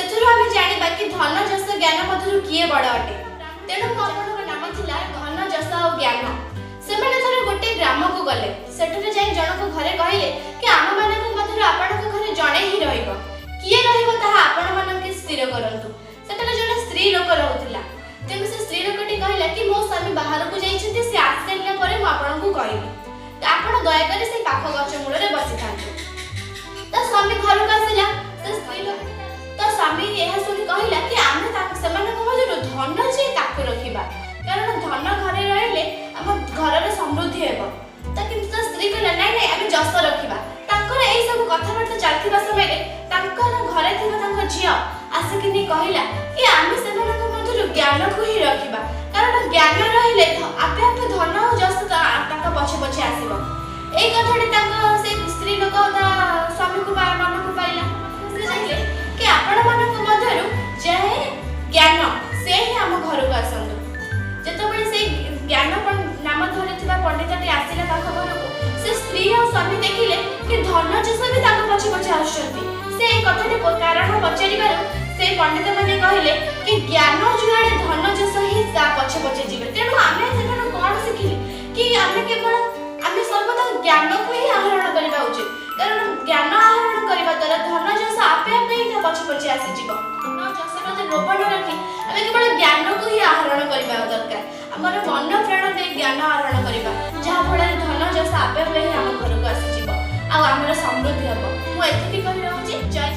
ସେଥିରୁ ଆମେ ଜାଣିବା କି ଧନ, ଯଶ, ଜ୍ଞାନ ମଧ୍ୟରୁ କିଏ ବଡ଼ ଅଟେ। ତେଣୁ ମୁଁ ଆପଣଙ୍କ ନାମ ଥିଲା ଧନ, ଯଶ ଆଉ ଜ୍ଞାନ। ସେମାନେ ଥରେ ଗୋଟେ ଗ୍ରାମକୁ ଗଲେ। ସେଠାରେ ଯାଇ ଜଣଙ୍କ ଘରେ କହିଲେ କି ଆମମାନଙ୍କ ମଧ୍ୟରୁ ଆପଣଙ୍କ ଘରେ ଜଣେ ହିଁ ରହିବ, କିଏ ରହିବ ତାହା ଆପଣମାନେ ସ୍ଥିର କରନ୍ତୁ। ସେଠାରେ ଜଣେ ସ୍ତ୍ରୀ ଲୋକ ରହୁଥିଲା। ତେଣୁ ସେ ସ୍ତ୍ରୀ ଲୋକଟି କହିଲା କି ମୋ ସ୍ୱାମୀ ବାହାରକୁ ଯାଇଛନ୍ତି, ସେ ଆସିସାରିଲା ପରେ ମୁଁ ଆପଣଙ୍କୁ କହିବି, ତ ଆପଣ ଦୟାକରି ସେଇ ପାଖ ଗଛ ମୂଳରେ ବସିଥାନ୍ତୁ। ତା ସ୍ୱାମୀ ଘରକୁ ଆସିଲା। ସେ ସ୍ତ୍ରୀ ଲୋକ ତା ସ୍ୱାମୀ ଏହା ଶୁଣି କହିଲା କି ଆମେ ସେମାନଙ୍କ ମଧ୍ୟରୁ ଧନ ଯିଏ ତାକୁ ରଖିବା, କାରଣ ଧନ ଘରେ ରହିଲେ ଆମ ଘରର ସମୃଦ୍ଧି ହେବ। ତ କିନ୍ତୁ ତା ସ୍ତ୍ରୀ କହିଲା, ନାଇଁ ନାଇଁ, ଆମେ ଯଶ ରଖିବା। ତାଙ୍କର ଏଇ ସବୁ କଥାବାର୍ତ୍ତା ଚାଲିଥିବା ସମୟରେ ତାଙ୍କର ଘରେ ଥିବା ତାଙ୍କ ଝିଅ ଆସିକିନି କହିଲା କି ଆମେ ସେମାନଙ୍କ ମଧ୍ୟରୁ ଜ୍ଞାନକୁ ହିଁ ରଖିବା, କାରଣ ଜ୍ଞାନ ରହିଲେ ଆପେ ଆପେ ଧନ ଆଉ ଯଶ ତାଙ୍କ ପଛେ ପଛେ ଆସିବ। ଏଇ କଥାଟି ତାଙ୍କ ସେ ସ୍ତ୍ରୀ ଲୋକ ତା ସ୍ୱାମୀକୁ ମନକୁ ପାଇଲା। ସେ ଚାହିଁଲେ କି ଆପଣମାନଙ୍କ ମଧ୍ୟରୁ ଯାଏ ଜ୍ଞାନ, ସେ ହିଁ ଆମ ଘରକୁ ଆସନ୍ତୁ। ଯେତେବେଳେ ସେଇ ଜ୍ଞାନ ନାମ ଧରିଥିବା ପଣ୍ଡିତଟି ଆସିଲା ତାଙ୍କ ଘରକୁ, ସେ ସ୍ତ୍ରୀ ଆଉ ସ୍ୱାମୀ ଦେଖିଲେ କି ଧନ ଯଶ ବି ତାଙ୍କ ପଛେ ପଛେ ଆସୁଛନ୍ତି। ସେ ଏଇ କଥାଟି କାରଣ ପଚାରିବାରୁ ସେ ପଣ୍ଡିତ ମାନେ କହିଲେ କି ଜ୍ଞାନ ଯୁଆଡ଼େ, ଧନ ଯଶ ହିଁ ତା ପଛେ ପଛେ ଯିବେ। ତେଣୁ ଆମେ ସେଠାରୁ କ'ଣ ଶିଖିଲେ କି ଆମେ କେବଳ ଆମେ ସର୍ବଦା ଜ୍ଞାନକୁ ହିଁ ଆହରଣ କରିବା ଉଚିତ, କାରଣ ଜ୍ଞାନ ଆହରଣ କରିବା ଦ୍ୱାରା ଧନ ଯଶ ଆପେ ଆପେ ହିଁ ତା ପଛେ ପଛେ ଆସିଯିବ। ଧନ ଯଶ ପ୍ରତି ଲୋଭ ନ ରଖି ଆମେ କେବଳ ଜ୍ଞାନକୁ ହିଁ ଆହରଣ କରିବା ଦରକାର। ଆମର ମନ ପ୍ରାଣ ଦେଇ ଜ୍ଞାନ ଆହରଣ କରିବା, ଯାହାଫଳରେ ଧନ ଯଶ ଆପେ ଆପେ ହିଁ ଆମ ଘରକୁ ଆସିଯିବ ଆଉ ଆମର ସମୃଦ୍ଧି ହେବ। ମୁଁ ଏତିକି କହି ରହୁଛି। ଜୟ